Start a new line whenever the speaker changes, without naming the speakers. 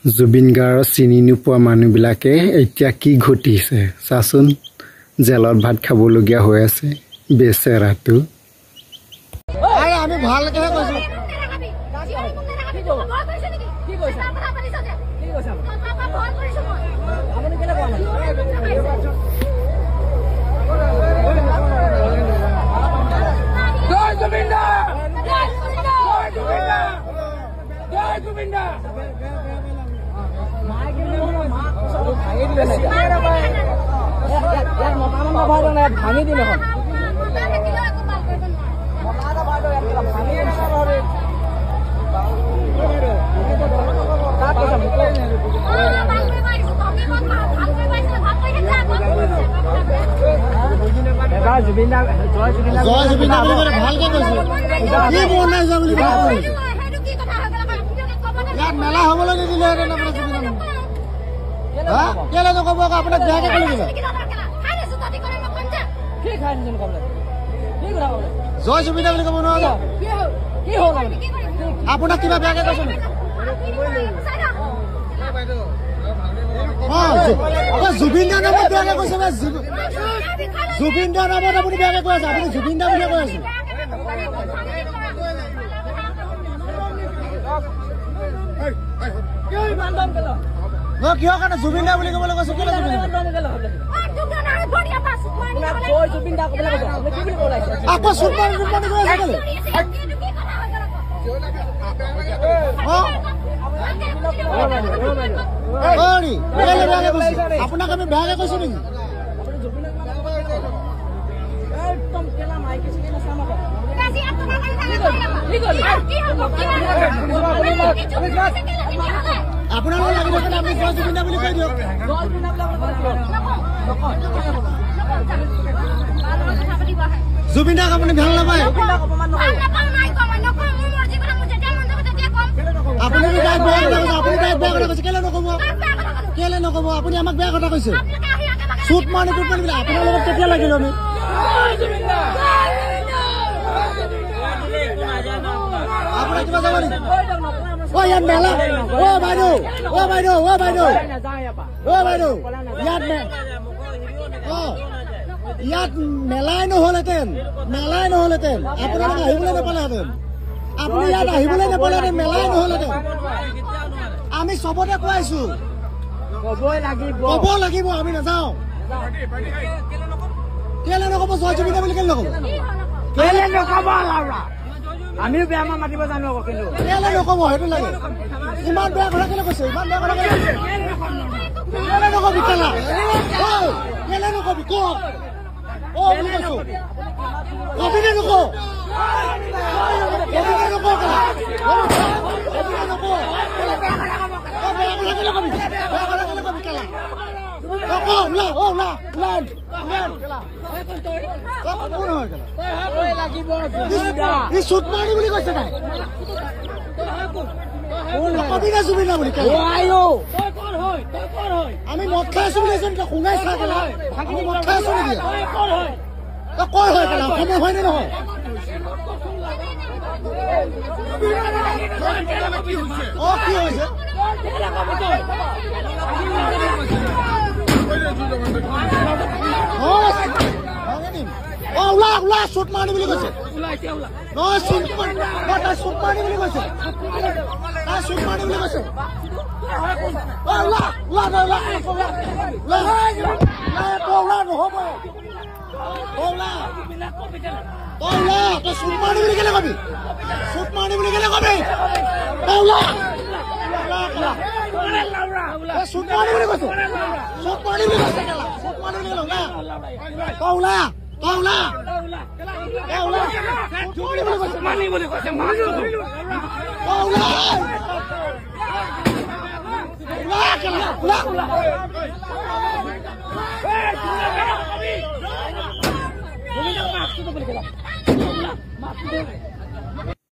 জুবিন গাৰ্গক চিনি নোপোৱা মানুহবিলাকে এতিয়া কি ঘটিছে চাচোন, জেলত ভাত খাবলগীয়া হৈ আছে বেচেৰাটো।
আমি ভালকেহে কৈছো।
ভাঙি দিম এখন।
জয় জুবিন দা বুলি ভালকে কৈছো, কি মন নাই যোৱা বুলি কৈছে। ইয়াত মেলা হ'বলৈ নিদিলেহেঁতেন আপোনাৰ জুবিন দা। কেলে নক'ব আকৌ? আপোনাক বেয়াকে ক'লে কিবা? জয় জুবিন দা বুলি ক'ব নোৱাৰে? আপোনাক কিবা বেয়াকে কৈছে নেকি? জুবিন দাৰ নামত বেয়াকে কৈছে। জুবিন দাৰ নামত আপুনি বেয়াকে কৈ আছে। আপুনি জুবিন দা বুলিয়ে কৈ আছে। কিহৰ কাৰণে জুবিন দা বুলি ক'বলৈ কৈছে? কেলে জুবিন দা আকৌ চুট মাৰি কৈ আছে কেলে? আপোনাক আমি বেয়াকে কৈছো নেকি? আপোনালোক লাগি থাকে, আপুনি জয় জুবিন দা বুলি কৈ দিয়ক। জুবিন দাক আপুনি ভাল নাপায়? আপুনি তাইক বেয়া কথা কৈছে। আপুনি তাইক বেয়া কথা কৈছে। কেলে নক'ব? কেলে নক'ব? আপুনি আমাক বেয়া কথা কৈছে। চুট মাৰি টুট মাৰি আপোনাৰ লগত কেতিয়া লাগিলো আমি? আপোনাৰ কিবা যাব নেকি? অ ইয়াত মেলা, অ বাইদেউ, অ বাইদেউ, অ বাইদেউ, অ বাইদেউ, ইয়াত অ ইয়াত মেলাই নহ'লহেঁতেন, মেলাই নহ'লহেঁতেন, আপোনালোক আহিবলৈ নাপালেহেঁতেন। আপুনি ইয়াত আহিবলৈ নাপালেহেঁতেন, মেলাই নহ'লহেঁতেন। আমি চবতে কোৱাইছো, ক'ব লাগিব। আমি নাযাওঁ। কেলে নক'ব? জয় জুবিন দা বুলি কেলে নক'ব?
কেলে নক'ব? আমিও বেয়া মাতিব জানো আকৌ, কিন্তু
কেলে নক'ব সেইটো লাগে। ইমান বেয়া কথা কেলে কৈছে? ইমান বেয়া কথা কেলে কৈছে? কেলে নকবি? কেলা কেলে নকবি? ক অ বুলি কৈছো। কবি নে নক? কবি নে নক? কেলা কবি নে নক? বেয়া কথা কেলে কবি? বেয়া কথা কেলে কবি? কেলা ওলা, ওলা, ওলা, চুট মাৰি বুলি কৈছে তাই। নকবি না জুবিন দা বুলি। আমি মদ খাই আছো বুলি শুনাই চা কেলা। আমি মদ খাই আছো নেকি? তই কৰ হয় কেলা? অসমৰ হয় নে নহয়? অ কি হৈছে? অ ওলা, ওলা, চুট মাৰণি বুলি কৈছে। নহয়, তাই চুট মাৰণি বুলি কৈছে। তাই চুট মাৰণি বুলি কৈছে। অ ওলা, ওলা, ওলা, ওলা, ওলা, নহ'ব। ওলা, তই ওলা। তই চুট মাৰণি বুলি কেলে কবি? চুট মাৰণি বুলি কেলে কবি? তই ওলা, চুট মাৰণি বুলি কৈছে। চুট মাৰণি বুলি কৈছে কেলা। চুট মাৰণি বুলি কেলে? ওলা, তই ওলা, তই ওলা, তই ওলা। চুট মাৰণি বুলি কৈছে। তই ওলা, ওলা কেলা, ওলা।